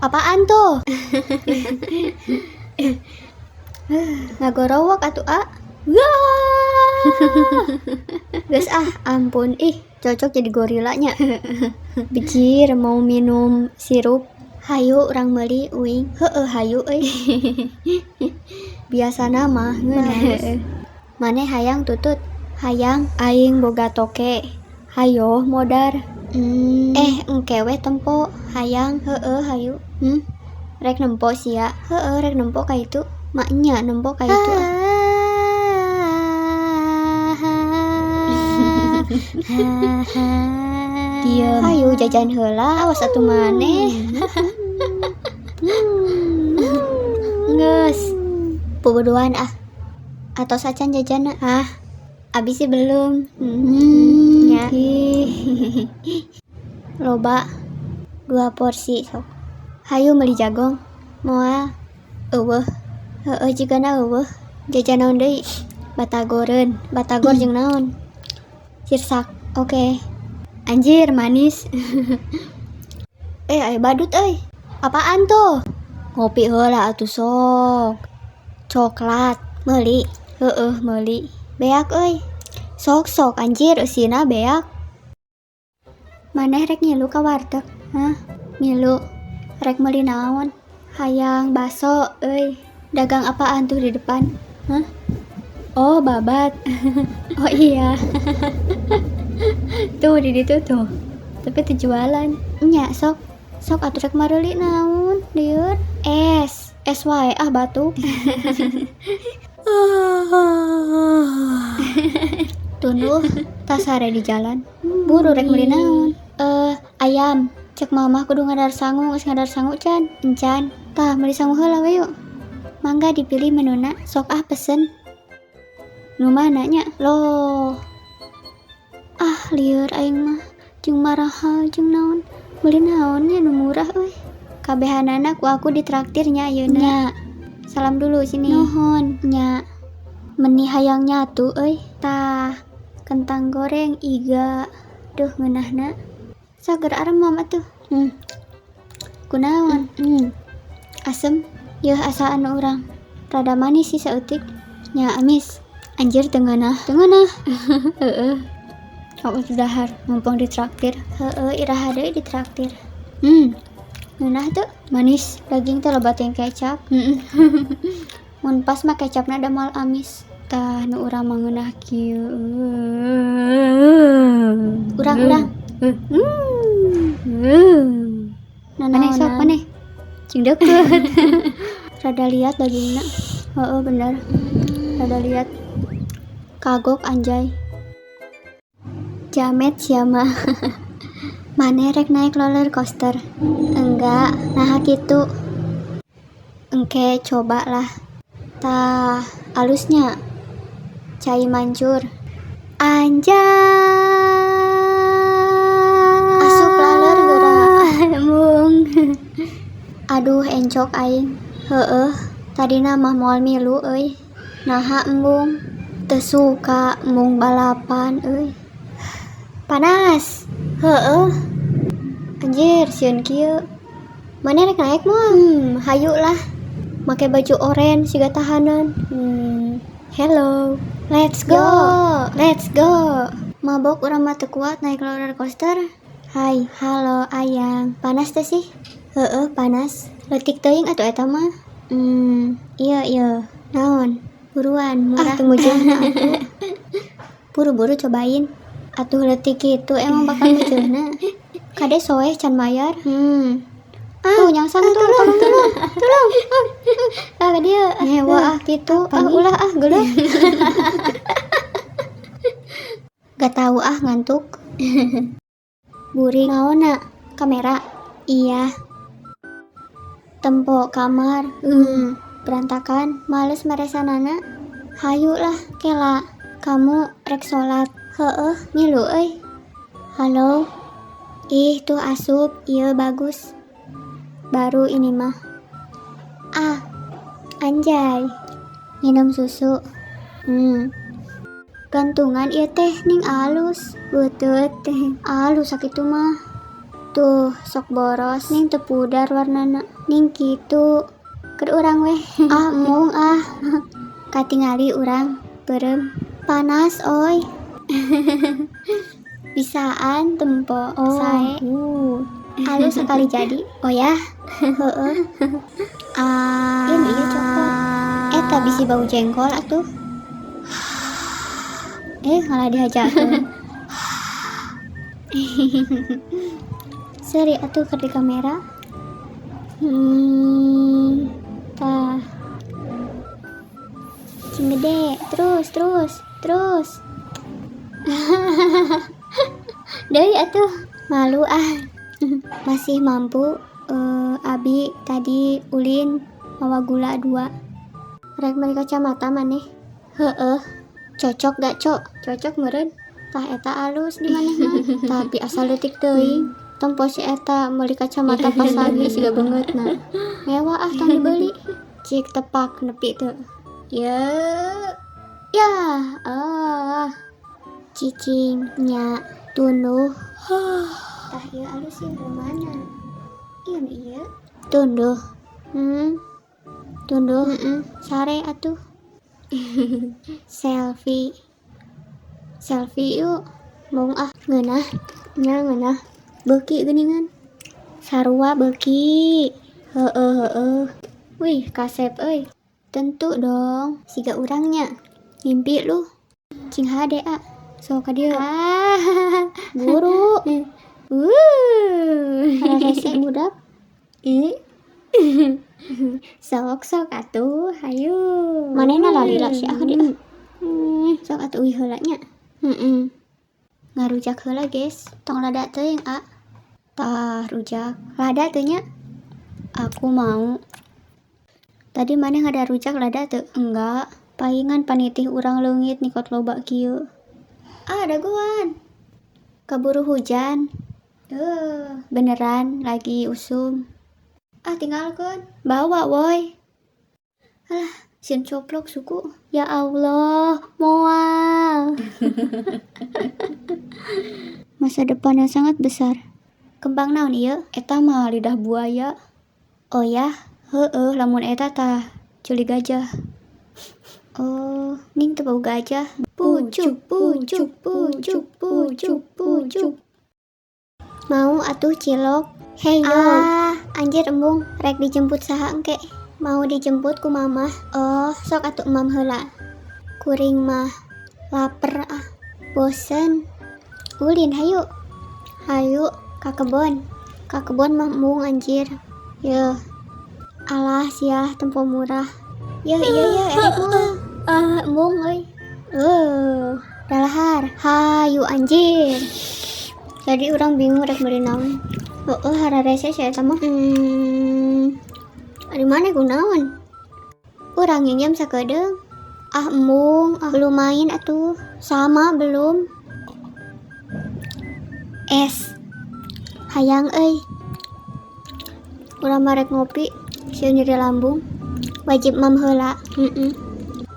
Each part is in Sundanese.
Apaan tuh? Ngagorowok atuh a. Wah. Geus ah, ampun ih, cocok jadi gorilanya. Bijir mau minum sirup. Hayu urang meuli uing. Heueuh hayu euy. Biasana mah ngeunah. Maneh hayang tutut? Hayang aing boga toke. Hayo modar. Eh engke we tempo. Hayang heueuh hayu. Rek nempo sia. Heueuh rek nempo ka itu. Maknya nempo ka itu ah. Diem. Hayu jajan heula, awas atuh maneh. Geus. Puguduan ah. Atos acan jajanna. Hah? Abi sih belum. Nya. Loba 2 porsi sok. Hayu meuli jagong. Moal. Eueuh. Heueuh jigana eueuh. Jajan naon deui? Batagoreun. Batagor jeung naon? Sirsak. Oke. Anjir manis. Aya badut euy. Apaan tuh? Ngopi heula atuh sok. Coklat meuli. Heueuh meuli. Beak euy. Sok-sok anjir eusina beak. Maneh rek ngilu ka warteg? Hah? Milu. Rek meuli naon? Hayang baso euy. Dagang apaan tuh di depan? Hah? Oh, babat. Oh iya. Tuh di ditu tuh. Tapi teu jualan. Nya sok. Sok atuh rek mareuli naon? Lieur. Es. Es wae ah batuk. Tunduh tas sare di jalan. Buru rek meuli naon? Ayam. Cek mamah kudu ngadar sangu, geus ngadar sangu can. Encan. Tah meuli sangu heula we yuk. Mangga dipilih menuna, sok ah pesen. Nu mana nya? Loh. Ah lieur aing mah. Jeung marahal jeung naon? Meuli naon nya nu murah euy. Kabehanana ku aku ditraktir nya ayeuna. Nya. Salam dulu sini. Nuhun nya. Meni hayang nyatu euy. Tah, kentang goreng iga. Duh ngeunahna. Sager aremam atuh. Kunaon? Asem. Yeuh asaan urang. Rada manis sih saeutik. Nya amis. Anjir teu ngeunah. Teu ngeunah. Heueuh. Oh, dahar mumpung ditraktir. Heueuh iraha deui ditraktir. Ngeunah teu? Manis. Daging teh loba teuing kecap. Mun pas mah kecapna da moal amis. Tah nu urang mah ngeunah kieu. Urang-urang. Maneh sok maneh. Cing deukeut. Rada liat dagingna. Heueuh bener. Rada liat. Kagok anjay. Jamet sia mah. Maneh rek naik roller coaster? Enggak, naha kitu. Engke coba lah. Tah, alusnya. Cai mancur. Anjay. Asup laler geura. Mung. Aduh encok aing. Heueuh, tadina mah moal milu euy. Naha embung? Teu suka embung balapan euy. Panas. Heueuh. Anjir, sieun kieu. Maneh rek naik moal? Hayu lah. Make baju oren siga tahanan. Hello. Let's go. Let's go. Mabok urang mah teu kuat naik roller coaster. Hai, halo ayang. Panas teh sih? Heueuh, panas. Leutik teuing atuh eta mah. Iya iya. Naon? Buruan, murah. Ah, teu mujeuhna atuh. Buru-buru cobain. Atuh leutik kitu emang bakal mujeuhna. Kade soeh can mayar. Tuh nyangsang tuh, tolong tolong. Tolong. Ah ka dieu. Nyewa ah kitu. Ah ulah ah geuleuh. Gak tahu ah ngantuk. Burik naonna? Kamera. Iya. Tempo kamar. Berantakan, males meresanana. Hayu lah, kela. Kamu rek salat. Heueuh, milu euy. Halo. Ih, tuh asup, ieu bagus. Baru ini mah. Ah, anjay. Minum susu. Gantungan ieu teh ning alus. Beuteut teh alus sakitu mah. Tuh, sok boros. Ning teu pudar warnana. Ning kitu. Keur urang weh. Ah, embung ah. Katingali urang beureum. Panas oi. Bisaan tempo Oh, sae. good. Alus sekali jadi. Oh ya. Heeh. Ah, ini ieu cokot. Eta bisi bau jengkol atuh. Malah dihajakeun. Seri atuh keur di kamera. Tah. Cing gede, terus, terus, terus. Deui atuh, malu ah. Masih mampu, abi tadi ulin mawa gula 2. Rek meuli kacamata maneh. Heeh. Cocok gak, Cok? Cocok meureun. Tah eta alus di maneh mah. Tapi asal leutik teuing. Tempo si eta meuli kacamata pasagi siga beungeutna. Mewah ah tong dibeli. Cik tepak nepi teu. Ye. Ya, ah. Cicing nya tunduh. Tah ieu alus ieu mana? Ieu nu ieu. Tunduh. Tunduh. Heeh. Sare atuh. Selfie. Selfie yuk. Mong ah ngeunah. Nya ngeunah. Beuki geuningan. Sarua beuki. Heeh heeh. Wih, kasep euy. Tentu dong, siga urangnya. Mimpi lu. Cing hade ah. Sok ka dieu. Ah, buru. Rese budak. Ih. Sok sok atuh, hayu. Manehna lalila si ah ka dieu. Sok atuh uih heula nya. Heeh. Ngarujak heula, guys. Tong lada teuing, ah. Tah rujak. Lada teu nya? Aku mau. Tadi maneh ngada rujak lada teu? Enggak. Paingan panitih urang leungit nikot loba kieu. Ah, dagoan. Kaburu hujan. Beneran lagi usum. Ah, tinggalkeun. Bawa, woi. Alah, sieun coplok suku. Ya Allah, moal. Masa depan yang sangat besar. Kembang naon ieu? Eta mah lidah buaya. Oh ya, heeh, lamun eta tah culi gajah. Oh, ning teu bau gajah. Pucuk, pucuk, pucuk, pucuk, pucuk. Mau atuh cilok. Hey yo. Ah, anjir embung, rek dijemput saha engke? Mau dijemput ku mamah. Oh, sok atuh emam heula. Kuring mah lapar ah. Bosen. Ulin hayu. Hayu ka kebon. Ka kebon mah embung anjir. Yeuh. Alah sia tempo murah. Yeuh iya iya erek mah. Ah, embung euy. Dalahar. Hayu anjir. Jadi urang bingung rek meuli naon. Heeh, hararese sia eta mah. Ari maneh kunaon? Urang nginjem sakedeung. Ah embung, ah, belum main atuh. Sama belum. Es. Hayang euy. Urang mah rek ngopi, sieun nyeri lambung. Wajib mam heula. Heeh.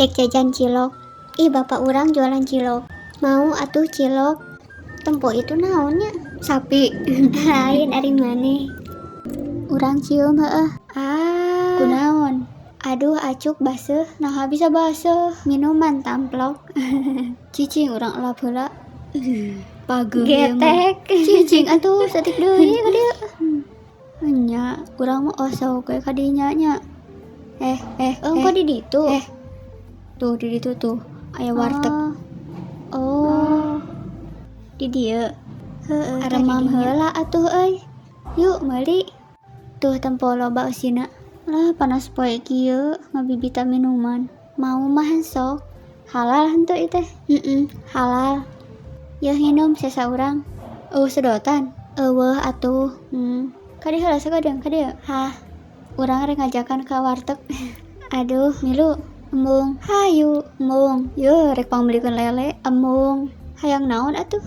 Rek jajan cilok. Ih, bapak urang jualan cilok. Mau atuh cilok. Tempo itu naonnya? Sapi. Lain ari maneh. Urang cium heueuh. Ah. Kunaon? Aduh, acuk baseuh. Naha bisa baseuh? Minuman tamplok. Cicing urang elap heula. Pageuh ieu mah. Getek. Cicing atuh saeutik deui ka dieu. Nya, urang mah osok we ka dinya nya. Kok di ditu? Tuh di ditu tuh aya warteg. Oh. Di dieu. Heeh, aremam heula atuh euy. Yuk meuli. Tuh tempo loba eusina. Lah panas poe kieu ngabibita minuman. Mau mah sok. Halal henteu ieu teh? Heeh, halal. Yeuh nginum sesa urang. Eueuh sedotan. Eueuh atuh. Kadieu heula sakedeung ka dieu. Hah. Urang rek ngajakan ka warteg. Aduh, milu. Embung. Hayu, embung. Yeuh rek pangmeulikeun lele, embung. Hayang naon atuh?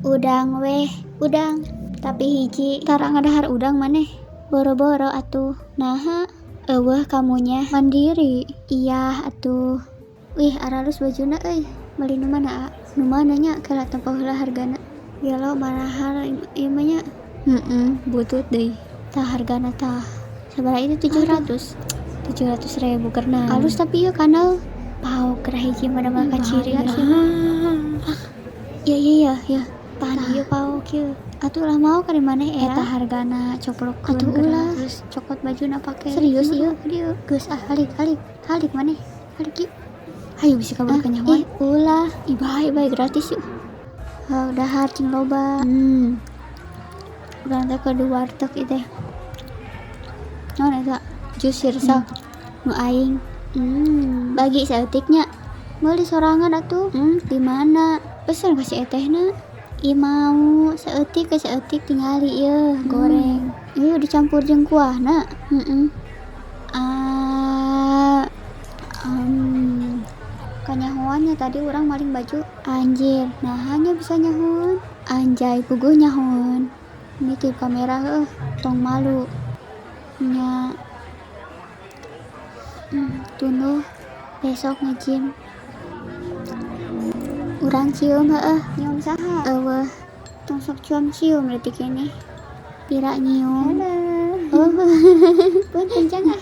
Udang weh, udang. Tapi hiji, tara ngadahar udang maneh. Boro-boro atuh. Naha? Eueuh kamunya mandiri. Iya atuh. Wih, aralus bajuna euy. Meuli nu mana, a? Nu mana nya? Kela tempo heula hargana. Gelo marahal ieu mah nya. Heeh, butut deui. Tah, hargana tah. Sabaraha itu, 700? 700 ribu karena alus, tapi ieu kandel paok gerah hiji mah da mah kaciri sih. Iya iya iya iya. Tahan ieu paok ieu. Atuh ulah mau ka di maneh era. Eta hargana coplokkeun. Atuh ulah. Terus cokot bajuna pake. Serius ieu? Dieu. Geus ah, halik halik. Halik maneh. Halik yuk. Hayu, bisi kabur kanyahoan. Ih, ulah. Ih, bae bae, gratis yuk. Heuh, dahar cing loba. Urang teh keur di warteg ieu teh. Naon eta? Jus sirsak. Nu aing. Bagi saeutik nya. Meuli sorangan atuh. Di mana? Pesen ka si etehna. Ih, mau saeutik ke saeutik, tingali ieu goreng. Ieu dicampur jeung kuahna. Heeh. Ah, kanyahoan nya tadi urang maling baju. Anjir, naha nya bisa nyahoeun? Anjay, puguh nyahoeun. Nitip kamera heuh, tong malu. Nya. Tunduh besok nge-gym. Urang cium heueuh. Nyium saha? Eueuh. Tong sok cium-cium detik ini. Pira nyium. Oh, punten, jang ah.